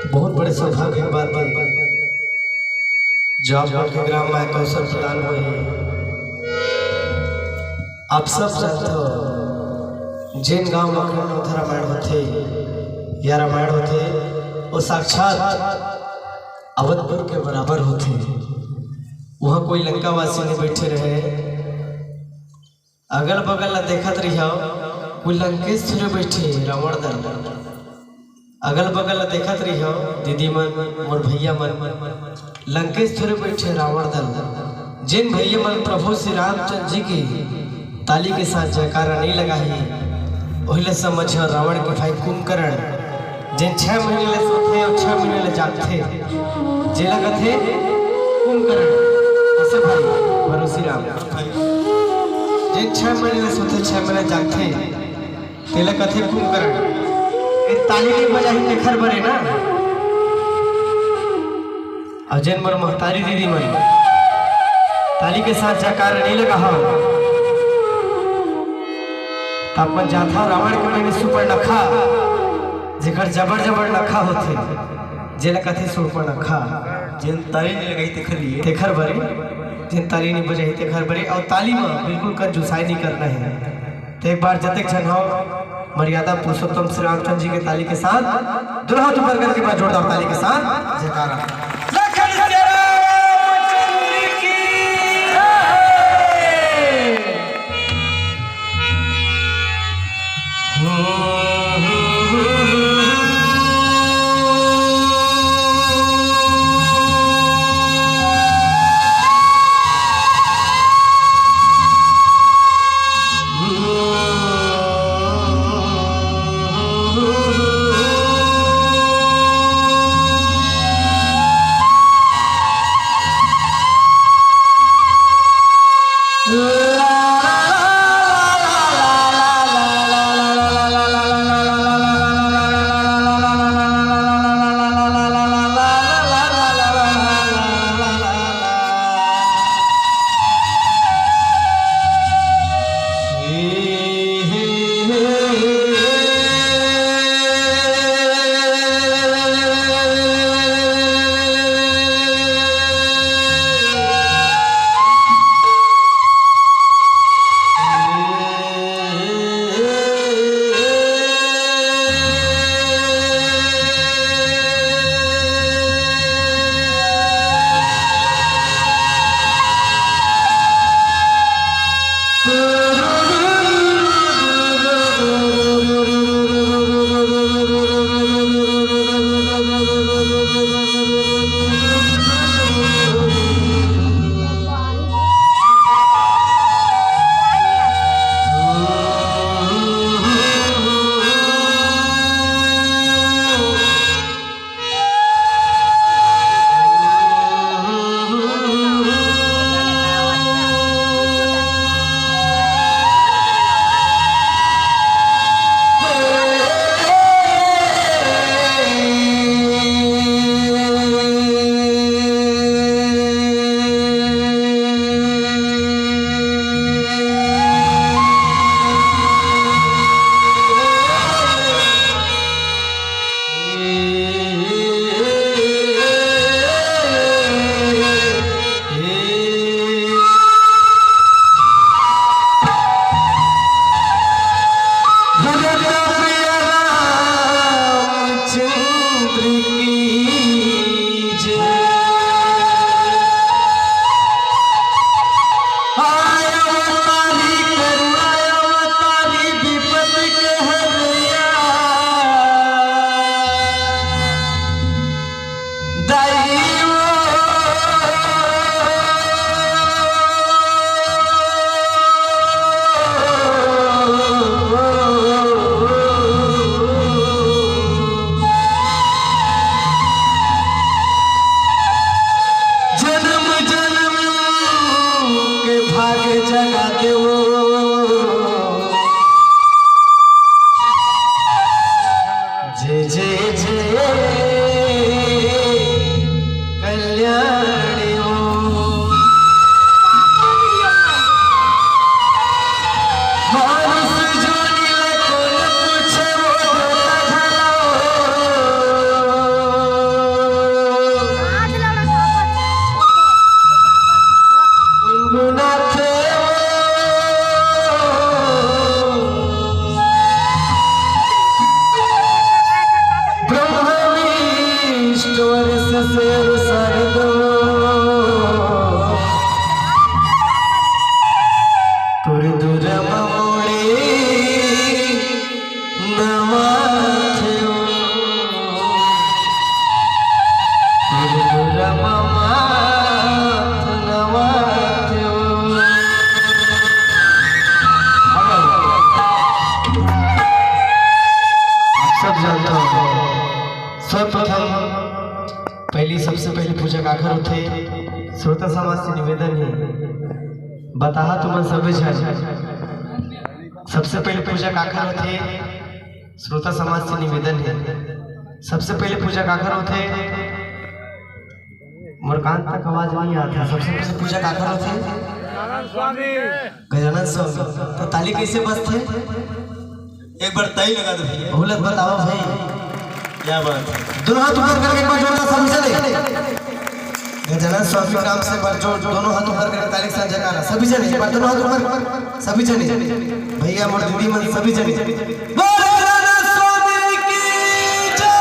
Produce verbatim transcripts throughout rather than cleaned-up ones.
बहुत बड़े सौभाग्य के बात है, जो आप लोग के ग्राम में एक अवसर प्रदान हुए है। आप सब जानते हो, जिन गांव में अखंड नवथा रामायण होथे या रामायण होथे, वो साक्षात अवधपुर के बराबर होथे। वहाँ कोई लंकावासी नहीं बैठे रहे। अगल बगल ला देखत रहियो, वो लंकेश थोड़े बैठे, रावण दल। अगल बगल ला देखत रहियो, दीदी मन, मोर भैया मन, लंकेश थोड़े बैठे, रावण दल। जिन भैया मन प्रभु श्री रामचंद्र जी की ताली के साथ जयकारा नहीं लगाही, ओहिला समझियो रावण के भाई कुंभकर्ण। जेन छह महीने ले सोथे अउ छह महीने ले जागथे, जेला कथे कुंभकर्ण। ऐसे भाई भरोसी राम, जेन छह महीने ले सोथे, छह महीने जागथे, तेला कथे कुंभकर्ण। ए ताली नहीं बजाही तेखर बरे ना। अउ जेन मोर महतारी दीदी मन ताली के साथ जयकार नहीं लगाहव, त अपन जाथा रावण के बहिनी सुपर्णखा, जेकर जबर जबर नखा होथे, जेला कथे सुपर्णखा। जेन ताली नहीं लगाही तेखर लिए। तेखर बरे, जेन ताली नहीं बजाही तेखर बरे। अउ ताली म बिल्कुल कंजूसाई नहीं करना है। तो एक बार जतेक झन हो, मर्यादा पुरुषोत्तम श्री रामचंद्र जी के ताली के साथ, दुल्हा दुबर करके एक बार जोरदार ताली के साथ जयकारा। लखन श्री रामचंद्र की जय। मानुष जोनी ला कोन पूछे वो देवता घलो। गुनगुनाथे वो। ब्रह्मविष्णु वर्ष शेर सरदो। तोर दुरम मोड़े नमाथे ओ। तोर दुरम माथ नमाथे ओ। आप सब जानता हो, सर्वप्रथम पहली, सबसे पहली पूजा काखर होथे? श्रोता समाज से निवेदन हे, बताहा तुमन सबे झन, सबसे पहली पूजा काखर होथे? श्रोता समाज से निवेदन हे, सबसे पहली पूजा काखर होथे? मोर कान तक आवाज नहीं आता, सबसे पहली पूजा काखर होथे? गजानन स्वामी। तो ताली कैसे बजथे? एक बार ताली लगा दो भैया। बोलत बताओ भाई। क्या बात है। दोनों हाथ ऊपर करके एक बार जोरदार सभी जने। गजानन स्वामी नाम से एक बार जोर, दोनों हाथ ऊपर करके ताली के साथ जयकारा। सभी जने, एक बार दोनों हाथ ऊपर, सभी जने। भैया, मोर दीदी मन, सभी जने। बोल गजानन स्वामी की जय।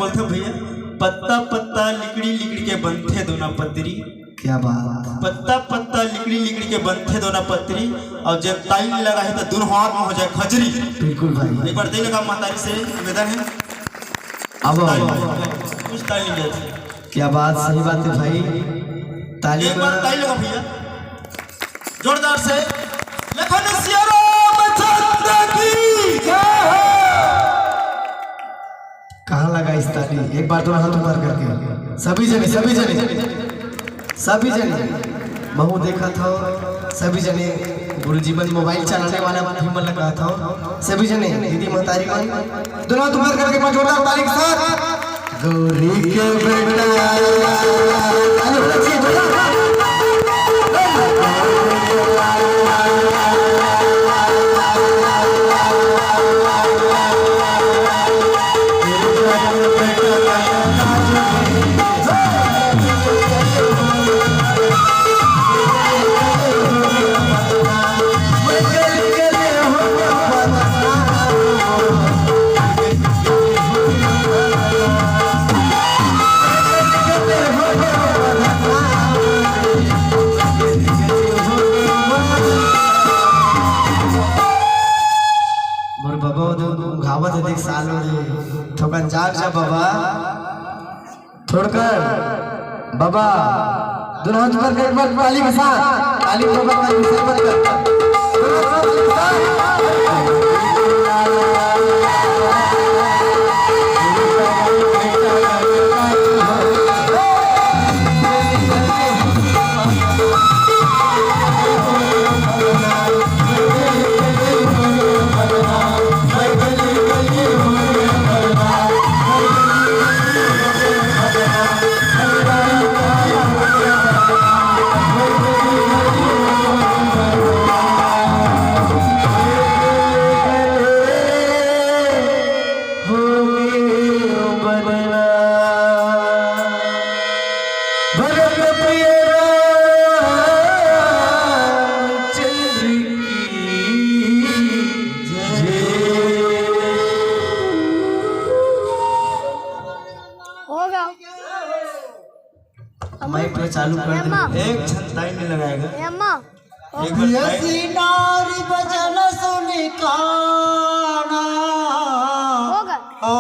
बोलथे भैया, पत्ता पत्ता लिकड़ी लिकड़ी के बनथे दोना पतरी। क्या बात। पत्ता पत्ता लिकड़ी लिकड़ी के बनथे दोना पतरी। और जब ताली लगा है तो दोनों हाथ में हो जाए खजरी। बिल्कुल भाई। एक बार दे लगा महतारी से निवेदन है। अब ताली, कुछ ताली नहीं बजाते। क्या बात, सही बात है भाई। ताली एक बार बजा। ताली लगा भैया, जोरदार से। लखन सिया रामचंद्र की जय हो। कहाँ लगा इस ताली? एक बार दोनों हाथ ऊपर करके सभी जने, सभी जने, सभी जने, महू देखत हो, सभी जने गुरुजी मन मोबाइल चलाने वाला भी मन लगा था, सभी जने दीदी महतारी मन दोनों हाथ ऊपर करके एक बार जोरदार ताली के साथ। गौरी के बेटा, ताली होना चाहिए, जोरदार। मोर बाबा वो तो घावत है, देख साल हो रे। थोकन जाग जा बाबा। थोड़कन बाबा, दोनों हाथ ऊपर कर, एक बार ताली के साथ, ताली के साथ, ताली के साथ। हो गया। माइक ला चालू कर दे। अम्मा। एक झन ताली नहीं लगाएगा। ए अम्मा। एक बार ताली। ये सिनारी बजन सुन काना। हो गया। ओ